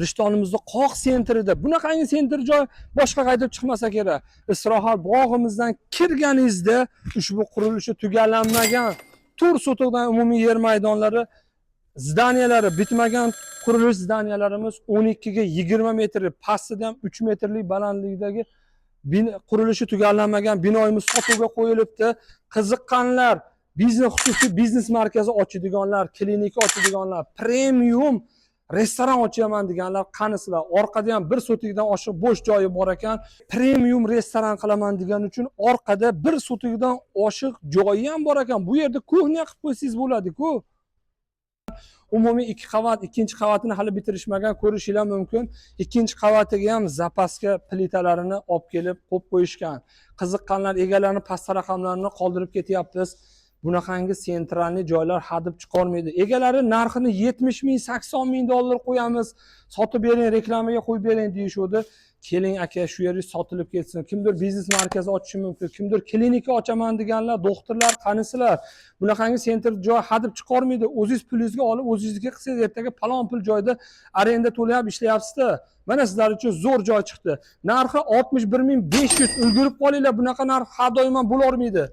Rishtonimizni qoq центр ida. Bunaqangi центр joy boshqa qaytib chiqmasa kerak. Istirohat bog'imizdan kirganingizda ushbu qurilishi tugallanmagan 4 sotixdan umumiy yer maydonlari, здания lari bitmagan qurilish здания larimiz 12 ga 20 metr, pastida ham 3 metrlik balandlikdagi qurilishi tugallanmagan binoyimiz sotuvga qo'yilibdi. Qiziqqanlar, biznes, xususiy biznes markazi ochadiganlar, klinika ochadiganlar, premium restoran ochaman deganlar, qanisizlar? Orqada ham 1 sotikdan oshiq bo'sh joyi bor ekan. Premium restoran qilaman degan uchun orqada 1 sotikdan oshiq joyi ham bor ekan. Bu yerda кухня qilib qo'ysangiz bo'ladi-ku. Umumiy ikki qavat, ikkinchi qavatini hali bitirishmagan, ko'rishinglar mumkin. Ikkinchi qavatiga ham запаска plitalarini olib kelib qo'yib qo'yishgan. Qiziqqanlar, egalarini pastda raqamlarini qoldirib ketyapmiz. Bunaqangi центральный joylar hadeb chiqolmaydi. Egalari narxini 70 ming, 80 ming dollar qo'yamiz, sotib bering, reklamaga qo'yib bering deyishuvdi. Keling, aka, shu yerga sotilib ketsin. Kimdir biznes markazi ochishi mumkin, kimdir klinika ochaman deganlar, doktorlar, qanisizlar? Bunaqangi центр joy hadeb chiqolmaydi. O'zingiz pulingizga olib, o'zingizniki qilsangiz, ertaga palon pul joyda arenda to'lab ishlayapsizda. Mana sizlar uchun zo'r joy chiqdi. Narxi 61 500. Ulgurib qolinglar, bunaqa narx har doim ham bo'lavermaydi.